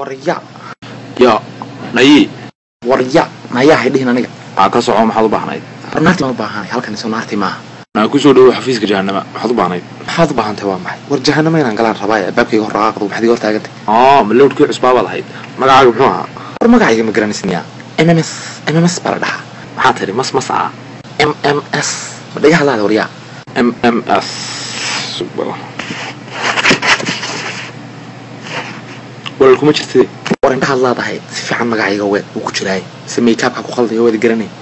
Warya. Ya nayi. Warya nayaa haydhihin aniga. Aa ka soco, maxaad u baahnayd? War naarti ma u baahanay, halkan isoo naarti maaha. Naa ku soo dhowo xafiiska jahanama, maxaad u baahnayd? Maxaad u baahantay waa maxay? War jahanama inaan galaan rabaaye, albaabkayga hor dhaqaaqdo, maxaad iga hor taagantay? Aa, ma lowdkii cusbaa baad ahayd? Magacaaga muxuu ahaa? War magacayga ma garanaysid miyaa? MMS, MMS baa la dhahaa. Maxaa tiri? Mas mas ah? MMS ma dhagaha laada waryaa? MMS. Walaal kuma jirtid. War indhahaad laadahay, si fiican magacayga weed wuu ku jiraay, se maykaabka ku qaldayo waad garanayn.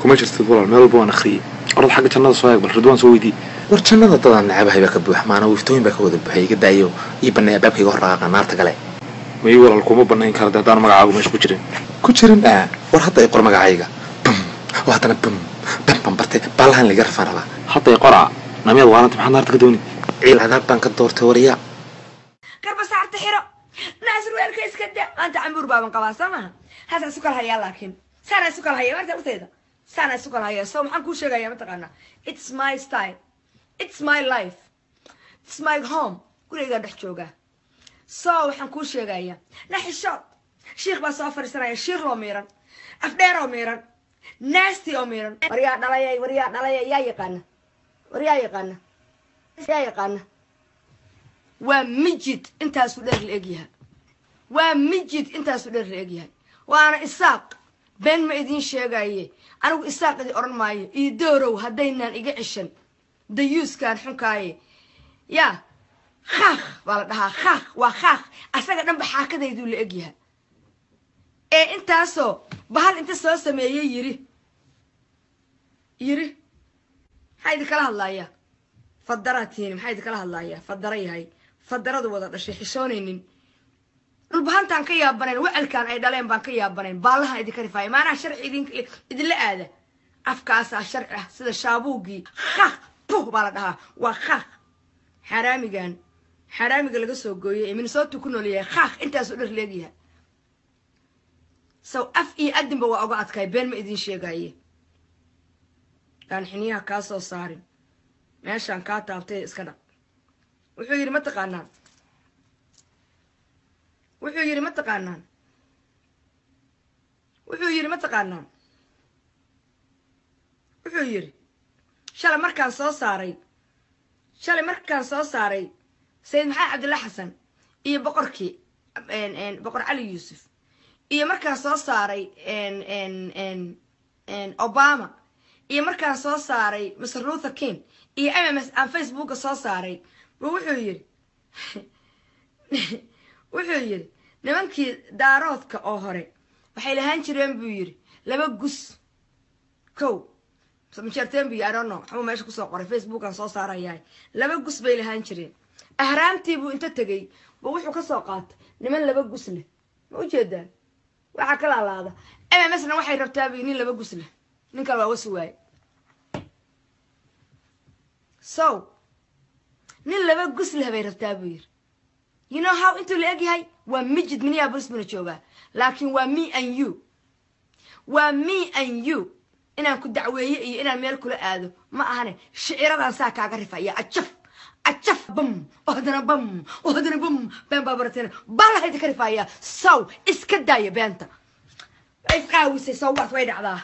Kuma jirtid walaal, meel walba waan akhriyey. Orod xagga jannada soo eeg, bal Ridwaan soo weydii. War jannada dadaan nacabahay baa ka buux, maana wiiftooyin baa ka wada buuxay. Iga daayo, ii banay albaabkayga hor dhaqaaqa, naarta gale. May walaal, kuma banayn kara haddaan magacaagu meesha ku jirin. Ku jirin aa? War hadda i qor magacayga. Bum oo haddana bum bam bam bartay baalahan laga rafaan rabaa. Hadday qoraa namiyaad waaranta, maxaad naarta ka dooni? Ciil cadaab baan ka doortay waryaa. Garba saarta xiro, naasir weelka iska da. Maanta cambuur baaban qabaa, soo maha? Haasaan isu kala hayaa, laakiin saanaa isu kala haya maarta urtayda, saanaa isu kala haya. So maxaan kuu sheegaya mataqaanaa? It's my style, it's my life, it's my home, gurigaygaan dhex joogaa. So waxaan kuu sheegaya, naxishood shiikh baa soo fadhiisanaya, shiir oo miiran, afdheer oo miiran, nasty oo miiran. Waryaa dhalayay, waryaa dhalayay, yaa yaqaana? Waryaa yaqaana? Yaa yaqaana? Waa mijid intaasuu dheer la egyahay, waa mijid intaasuu dheer la egyahay, waana Isaaq. Been ma idiin sheegaye, anigu Isaaq idin odhan maayo iyo doorow haddaynaan iga cishan dayuuskaan xunkaaye. Yaa khaakh baa la dhahaa, khaakh waa khaakh, asaga dhanba xaakadayduu la egyahay. Ee intaasoo bahal inta soo sameeyey yiri yiri, maxaa idinkala hadlayaa? Fadaraa tihiin, maxaa idinkala hadlayaa? Fadara yahay, fadaradu wada dhashay, xishoonaynin, dhulbahantaan ka yaabanayn, wacalkaan ay dhaleen baan ka yaabanayn. Baallahan idinka rifaaya, maanaha sharci idin idinla aada, afkaasaa sharci ah sida shaabuugii. Khaaq buh baa la dhahaa, waa khaaq xaaraamigan, xaaraamiga laga soo gooyey ee Minnesota ku nool yahay. Khaaq intaasuu dhar leegyahay, sow af iyo adinba waa oga adkaay. Been ma idin sheegaye, aan xiniyaha kaa soo saarin, meeshaan kaa taabtay iska dhaq. Wuxuu yidhi ma taqaanaan? Wuxuu yidhi ma taqaanaan? Wuxuu yidhi ma taqaanaan? Wuxuu yidhi shalay markaan soo saaray, shalay markaan soo saaray Sayid Maxamed Cabdilla Xasan iyo boqorkii Boqor Cali Yuusuf, iyo markaan soo saaray Obama, iyo markaan soo saaray Mr Luther King iyo MMS aan Facebooka soo saaray, bu wuxuu yidhi nimankii Daaroodka oo hore waxay lahaan jireen, buu yidhi, laba gus kow majeerteen bu I don't know, waxbuu meesha kusoo qoray, Facebookan soo saarayahay. Laba gus bay lahaan jireen. Ahraamtii buu inta tegey buu wuxuu ka soo qaatay niman laba gus leh. Ma ujeedaan waxaa ka laalaada? MMSna waxay rabtaa bu nin laba gus leh, nin kale waa wasi waaye. So nin laba gus leh bay rabtaa, buu yidhi. You know how intuu la egyahay? Waa mijid, Minneapolis buna joogaa, laakiin waa me and you, waa me and you. Inaan ku dacweeye iyo inaan meel kula aado ma ahane, shiciradan saa kaaga rifaya, ajaf ajaf bam oo haddana bam oo haddana bam, been baa barateen, baalaha idinka rifaya. Sow iska daaya beenta, isqaawisay. Sow waad way dhacdaa.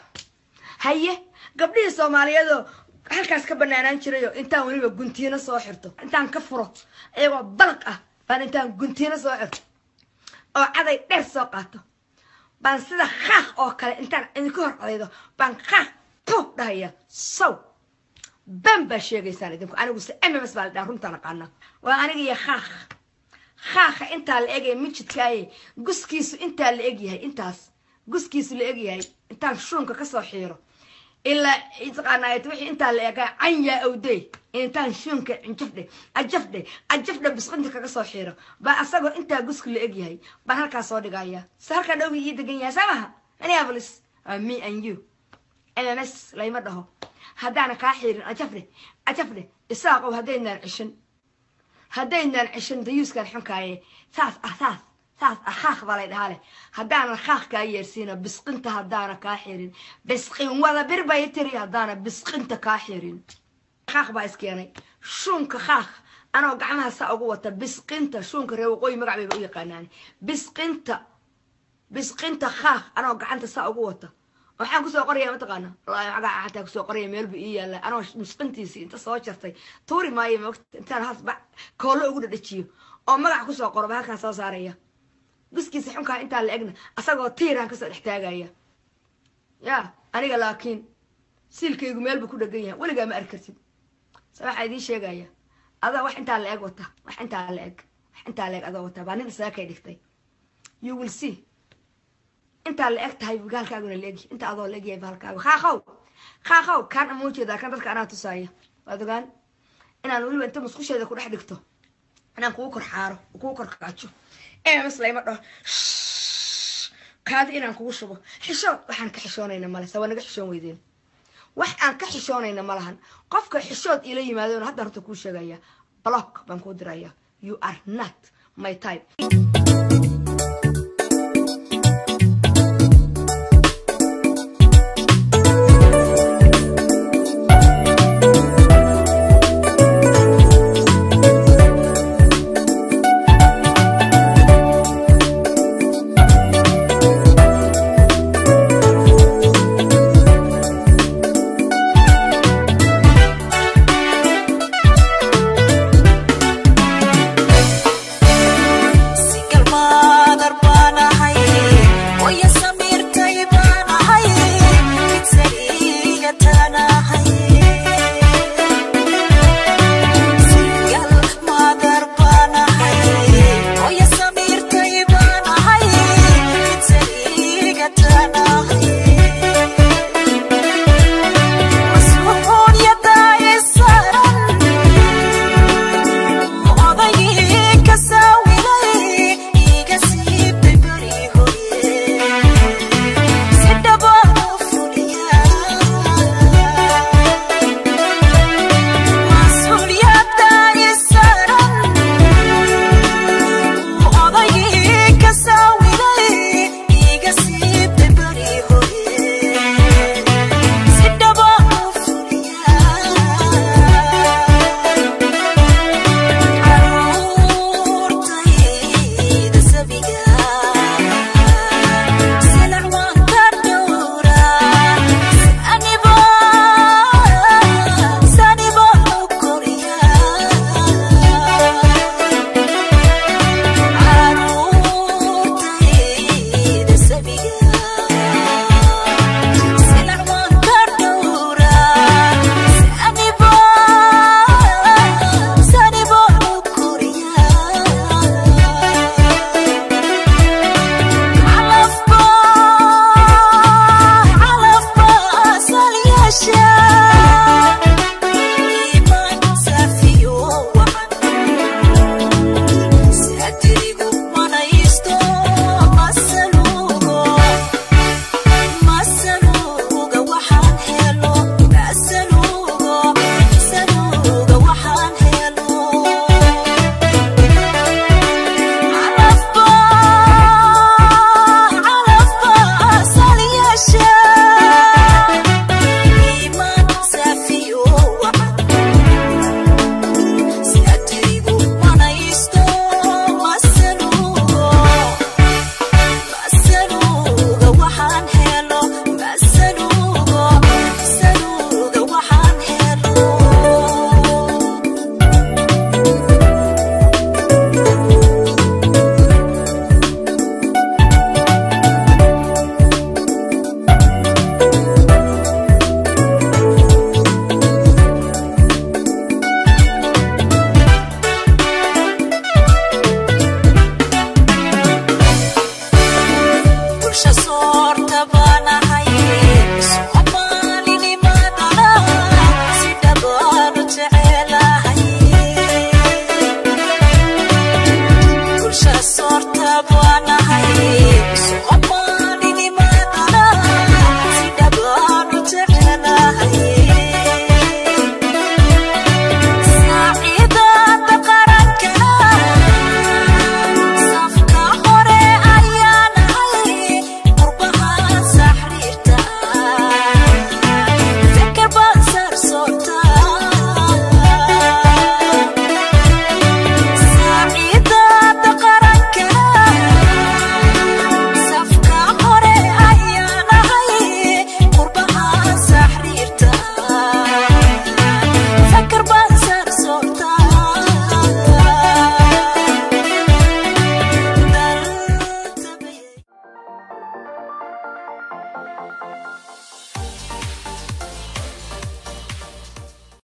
Haye, gabdhihii Soomaaliyeedoo halkaas ka banaanaan jirayo, intaan weliba guntiino soo xirto, intaan ka furo iyagoo balaq ah baan intaan guntiino soo xirto oo caday dheer soo qaato baan sida khaaq oo kale intaan idinka hor codaydo baan khaaq puh dhahaya. Sow been baa sheegaysaan idinku, anigu se MMS baa la dhaha, runtaan aqaana. Waa aniga iyo khaaq, khaaqa intaa la egaya, mijidkaaye guskiisu intaa la egyahay, intaas guskiisu la egyahay, intaan shuunka kasoo xiiro ilaa taqaanaa wixii intaa la egaa canyaa awdey, intaan shuunka cinjafdhe ajafdhe ajafdhe bisqinta kaga soo xiiro baa asagoo intaa gusku la egyahay baan halkaa soo dhigaya. Se halkaa dhowgii ii degan yahay, saa maha? Minneapolis waa me and you. MMS layma dhaho haddaana kaa xiirin ajafdhe ajafdhe. Isaaqow, haddaynaan cishan, haddaynaan cishan dayuuskaan xunkaaye, saas ah, saas saas ah, khaaq baa lay dhahaa leh. Haddaanan khaaq kaa yeersiina bisqinta, haddaana kaa xirin bisqin wada bir bay tiri, haddaana bisqinta kaa xirin, khaaq baa iskeenay shuunka khaaq. Anoo gacmaha saa ugu wata bisqinta shuunka reer waqooyi, magac bayba u yaqaanaan bisqinta, bisqinta khaaq. Anoo gacanta saa ugu wata waxaan kusoo qoraya, mataqaana, wallaahi magaca xataa kusoo qoraya meel buu ii yaalla. Anoo musqintiisii inta soo jartay tuuri maayo, moogta, intaan has koollo ugu dhadhajiyo oo magac kusoo qoro ba halkaan soo saaraya. Guskiisa xunkaa intaa la egna asagoo tiiraan kasoo dhex taagaya ya aniga. Laakiin siilkaygu meel buu ku dhegan yahay, weligaa ma arki kartid. Se waxaa idiin sheegaya, adaa wax intaa la eg wata, wax intaa la eg, wax intaa la eg adoo wata baa nin isaga kay dhigtay. You will see. Intaa la eg tahay gaalkaaguna la egyahay, inta adoo la egyahay bahalkaagu. Khaaqow, khaaqow, kaan ama ujeedaa kan dadka anaa tusaaya. Waad ogaan inaan weliba inta musqusheeda ku dhex dhigto inaan kugu kor xaaro, kugu kor kaajo, ems layma dhaho, kaadi inaan kugu shubo. Xishood waxaan ka xishoonayna male, sawa naga xishoon weydeen. Wax aan ka xishoonayna ma lahan. Qofka xishood iila yimaadona hadda horta kuu sheegaya, block baan kuu diraya. You are not my type.